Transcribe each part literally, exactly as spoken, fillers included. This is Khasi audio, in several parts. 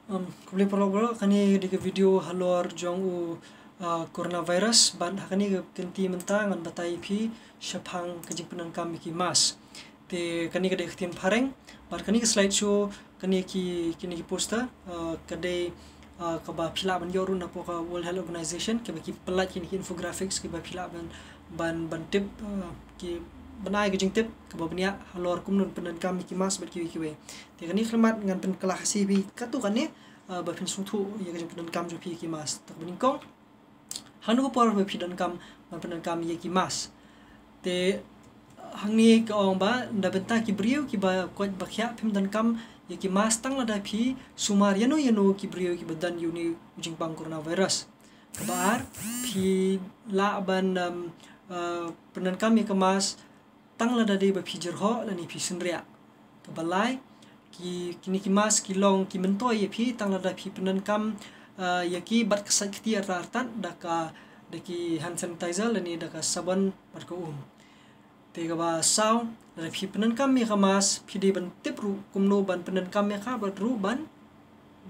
Um, khublei paralok baroh, kane ka dei ka video halor jong u, uh, coronavirus, bad ha kane ka kynti mynta ngan batai ïa phi shaphang ka jingpyndonkam ïa ki mask. Te kane ka dei ka ktien phareng, bad kane ka slide show, kane ki, kine ki poster, uh, ka dei, uh, kaba phi lah ban ïoh ruh napoh ka World Health Organization, kaba ki pyllait kine ki infographics, kaba phi lah ban, ban, ban tip, uh, ki ban ai ka jingtip kaba bniah halor kumno ban pyndonkam ïa ki mask bad kiwei kiwei. Te kane khyllipmat ngan pynkylla Khasi ïa phi katto katne, uh, ba phin sngewthuh ïa ka jingpyndonkam jong phi ïa ki mask. Te kaba nyngkong, hangno ka por ba phi donkam ban pyndonkam ïa ki mask. Te hangne ka ong ba na bynta ki briew kiba koit ba khiah phim donkam ïa ki mask tang lada phi sumar ïano ïano ki briew kiba don ïa une u jingpang coronavirus. Kaba ar, phi lah ban, um, uh, pyndonkam ïa ka mask tang lada dei ba phi jyrhoh lane phi synriah. Kaba lai, ki, kine ki mask ki long ki myntoi ïa phi tang lada phi pyndonkam, uh, ïa ki bad ka sait kti artat artat da ka, da ki hand sanitizer lane da ka sabon bad ka um. Te kaba saw, lada phi pyndonkam ïa ka mask, phi dei ban tip ruh kumno ban pyndonkam ïa ka bad ruh ban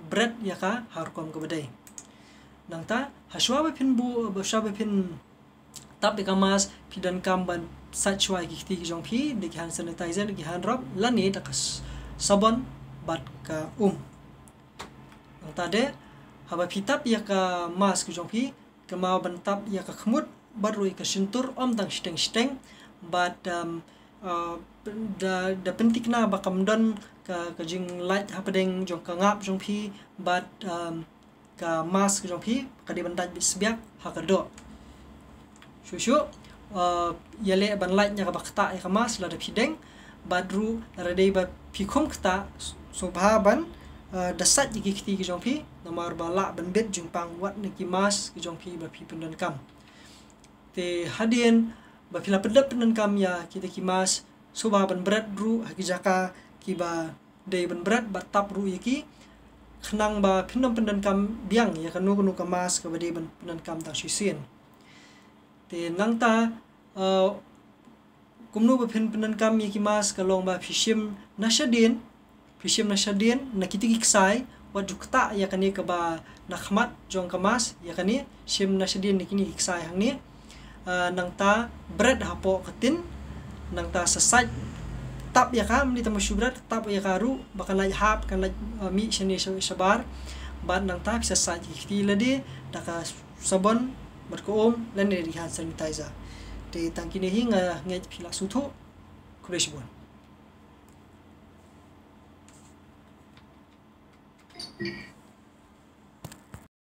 bret ïa ka ha rukom kaba dei. Nangta, hashwa ba phin bu, hashwa ba phin tap ïa ka mask, phi donkam ban sait shwa ïa ki kti ki jong phi da ki hand sanitizer, da ki hand rub, lane da ka s-, sabon bad ka um. Nangta de, haba phi tap ïa ka mask ki jong phi, kynmaw ban tap ïa ka khmut bad ruh ïa ka shyntur, ym tang shiteng shiteng, bad, um, uh, da, da pynthikna ba kam don ka, ka jinglait hapdeng jong ka ngap jong phi, bad, um, ka mask jong phi ka dei ban dait bit sbiak ha ka doh. Shuh shuh, uh, ïaleh ban lait na kaba ktah ïa ka mask lada phi deng, bad ruh lada dei ba phi khum ktah, sngewbha ban, uh, da sait ïa ki kti ki jong phi, namar ba lah ban bit jingpang wat na ki mask ki jong phi ba phi pyndonkam. Te hadien ba phi la pyndep pyndonkam ïa kita ki mask, sngewbha ban bret ruh ha ki jaka kiba dei ban bret bad tap ruh ïa ki, khnang ba phin ym pyndonkam biang ïa kano kano ka mask kaba dei ban pyndonkam tang shisien. Te nangta, uh, kumno ba phin pyndonkam ïa ki mask ka long ba phi shim na shadien, phi shim na shadien, na kita ki ksai, wat ju ktah ïa kane kaba na khmat jong ka mask, ïa kane, shim na shadien na kine ki ksai hangne. Ah, nangta bret hapoh ka tin, nangta sa sait tap ïa ka, ym dei tang ba shu bret, tap ïa ka ruh, ba kan lait hap, kan lait, ah, mih shane sha-, shabar, bad nangta phi sa sait ïa ki kti lade da ka sabon bad ka um, lane da ki hand sanitizer. Te tang kine hi nga ngeit phi la sngewthuh. Khublei shibun.